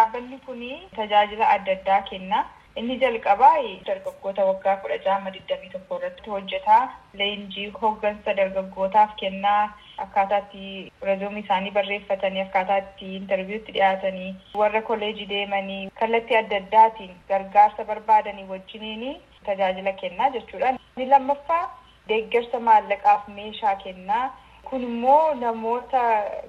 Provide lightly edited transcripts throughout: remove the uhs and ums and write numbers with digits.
Dhaabbanni kun tajaajila adda addaa kenna. Inni jalqabaa dargaggoota waggaa 16-21 irratti hojjeta. Leenjii hooggansa dargaggootaaf kennaa, akkaataa itti resume isaanii barreeffatanii, akkaataa itti interviewtti dhiyaatanii, warra kolleejii deemanii kallattii adda addaatiin gargaarsa barbaadanii wajjiniin tajaajila kennaa jechuudha. Inni lammaffaa deeggarsa maallaqaaf meeshaa kennaa. Kun immoo namoota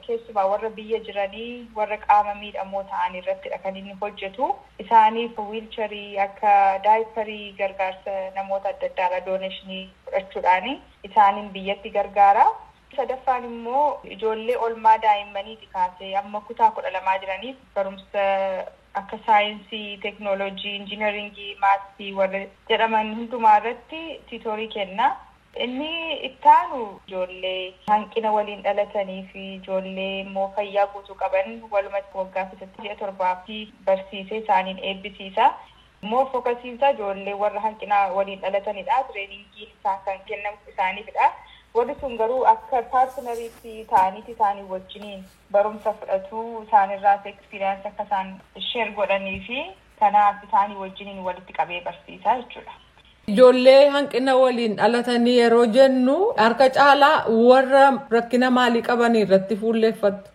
keessumaa warra biyya jiranii, warra qaama miidhamoo ta'an irrattidha kan inni hojjetu. Isaaniif wheelchairii, akka diaperii, gargaarsa namoota adda addaarraa donationii fudhachuudhaan isaaniin biyyatti gargaara. Sadaffaan immoo ijoollee olmaa daa'immaniiti kaasee amma kutaa 12 jiraniif barumsa akka saayinsii, teeknooloojii, injiinaringii, mathsii warra jedhaman hundumaa irratti tutorii kenna. Inni ittaanu ijoollee hanqina waliin dhalatanii fi ijoollee immoo fayyaa guutuu qaban walumatti waggaa keessatti ji'a 7f barsiisee isaaniin eebbisiisa. Immoo focusiinsa ijoollee warra hanqina waliin dhalatanidha. Trainingiin isaan kan kennamu isaaniifidha. Warri sun garuu akka partneriitti ta'aniiti isaanii wajjiniin barumsa fudhatu, isaanirraas experience akka isaan share godhanii fi kanaaf isaanii wajjiniin walitti qabee barsiisa jechuudha. Ijoollee hanqina waliin dhalatanii yeroo jennu, harka caalaa warra rakkina maalii qabanii irratti fuulleeffattu?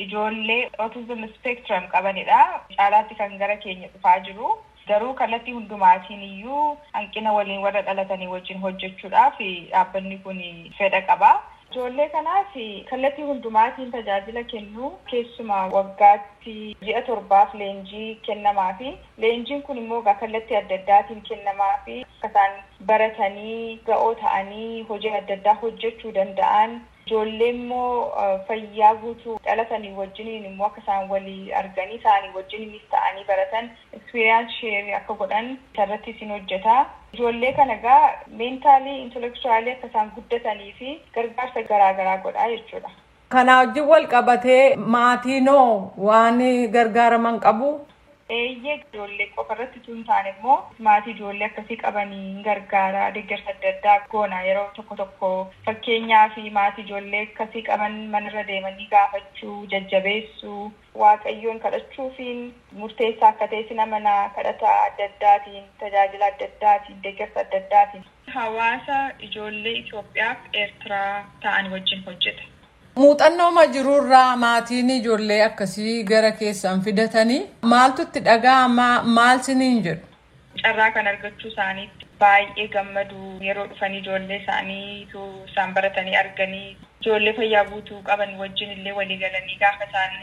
Ijoollee autism spectrum qabanidha. Caalaatti kan gara keenya dhufaa jiru. Garuu kallattii hundumaatiin iyyuu hanqina waliin warra dhalatanii wajjin hojjechuudhaaf dhaabbanni kun fedha qaba. Ijoollee kanaaf kallattii hundumaatiin tajaajila kennu. Keessumaa waggaatti ji'a 7f leenjii kennamaa fi leenjiin kun immoo kallattii adda addaatiin kennamaa fi akka isaan baratanii ga'oo ta'anii hojii adda addaa hojjechuu danda'an, ijoollee immoo fayyaa guutuu dhalatanii wajjiniin immoo akka isaan walii arganii isaanii wajjiniinis ta'anii baratan, experience share akka godhan isarratti isin hojjeta. Ijoollee kana egaa mentally, intellectually akka isaan guddatanii fi gargaarsa garaagaraa godhaa jechuudha. Kana wajjin wal qabatee maatiinoo waan gargaaraman qabu? Eeyyee, ijoollee qofa irratti tun taane immoo maatii ijoollee akkasii qabanii gargaara. Deeggarsa adda addaa goona yeroo tokko tokko. Fakkeenyaa fi maatii ijoollee akkasii qaban manarra deemanii gaafachuu, jajjabeessuu, Waaqayyoon kadhachuufiin murteessaa akka ta'e sin amanaa, kadhata adda addaatiin, tajaajila adda addaatiin, deeggarsa adda addaatiin. Hawaasa ijoollee Itoophiyaaf Eertiraa ta'an wajjin hojjeta. Muuxannoo jirurraa maatiin ijoollee akkasii gara keessan fidatanii maaltu itti dhaga'ama, maal siniin jedhu? Carraa kan argachuu isaaniitti baay'ee gammadu. Yeroo dhufanii ijoollee isaaniitu isaan baratanii arganii, ijoollee fayyaa guutuu qaban wajjin illee walii galanii gaafa isaan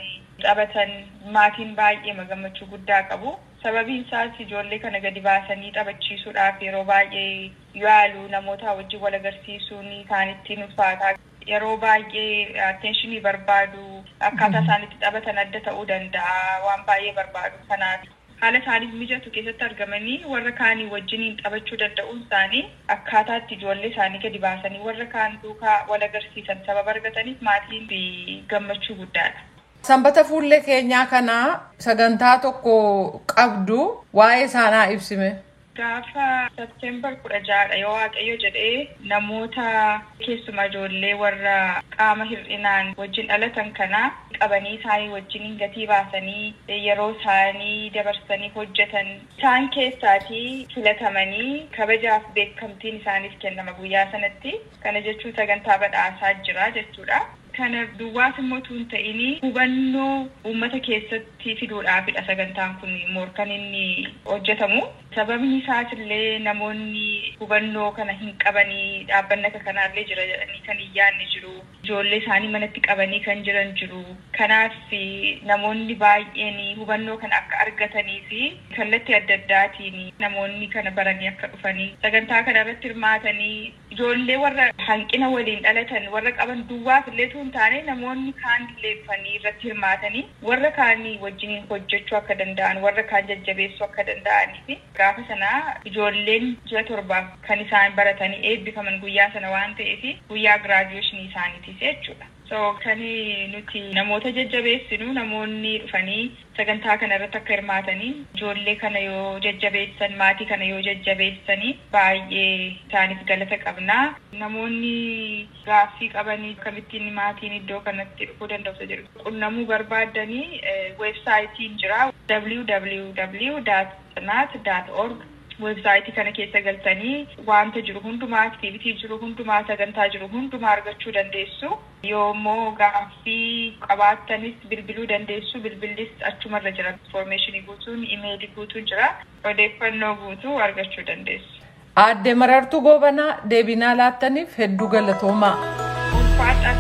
taphatan maatiin baay'ee gammachuu guddaa qabu. Sababiin isaas ijoollee kana gadi baasanii taphachiisuudhaaf yeroo baay'ee yaalu, namoota wajjin wal agarsiisuun isaanitti ulfaata. Yeroo baay'ee attentionii barbaadu, akkaataa isaan itti taphatan adda ta'uu danda'a, waan baay'ee barbaadu. Kanaaf haala isaaniif mijatu keessatti argamanii warra kaanii wajjiniin taphachuu danda'uun isaanii akkaataa itti ijoollee isaanii gadi baasanii warra kaan duukaa wal agarsiisan sababa argataniif maatiin gammachuu guddaadha. Sanbata fuullee keenyaa kanaa sagantaa tokko qabdu, waa'ee isaanaa ibsime. Gaafa September 16dha yoo Waaqayyo jedhee, namoota keessumaa ijoollee warra qaama hir'inaan wajjin dhalatan kana qabanii isaanii wajjin gatii baasanii yeroo isaanii dabarsanii hojjetan isaan keessaatii filatamanii kabajaaf beekamtiin isaaniif kennama guyyaa sanatti. Kana jechuun sagantaa badhaasaa jira jechuudha. Kana duwwaas immoo tun ta'ini hubannoo uummata keessatti fiduudhaafidha sagantaan kun immoo kan inni hojjetamu. Sababni isaas illee namoonni hubannoo kana hin qabanii, dhaabbanni akka kanaallee jira jedhanii kan hin yaadne jiru. Ijoollee isaanii manatti qabanii kan jiran jiru. Kanaaf namoonni baay'een hubannoo kana akka argatanii fi kallattii adda addaatiin namoonni kana baranii akka dhufanii sagantaa kana irratti hirmaatanii, ijoollee warra hanqina waliin dhalatan warra qaban duwwaaf illee tun taane, namoonni kaan illee dhufanii irratti hirmaatanii warra kaanii wajjiniin hojjechuu akka danda'an, warra kaan jajjabeessuu akka danda'anii fi gaafa sana ijoolleen ji'a 7f kan isaan baratanii eebbifaman guyyaa sana waan ta'eef guyyaa graduationii isaaniitis jechuudha. So kan nuti namoota jajjabeessinu, namoonni dhufanii sagantaa kana irratti akka hirmaatanii, ijoollee kana yoo jajjabeessan, maatii kana yoo jajjabeessanii, baay'ee isaaniif galata qabna. Namoonni gaaffii qabanii akkamittiin maatiin iddoo kanatti dhufuu danda'u jedhu qunnamuu barbaaddanii, weebsaayitiin jira, www.tsinat.org. Weebsaayitii kana keessa galtanii wanta jiru hundumaa, activity jiru hundumaa, sagantaa jiru hundumaa argachuu dandeessu. Yoo immoo gaaffii qabaattanis bilbiluu dandeessu. Bilbillis achumarra jira. Information guutuun, imeelii guutuun jira. Odeeffannoo guutuu argachuu dandeessu. Aadde Marartuu Goobanaa, deebinaa laattaniif hedduu galatoomaa. Ulfaadhaa.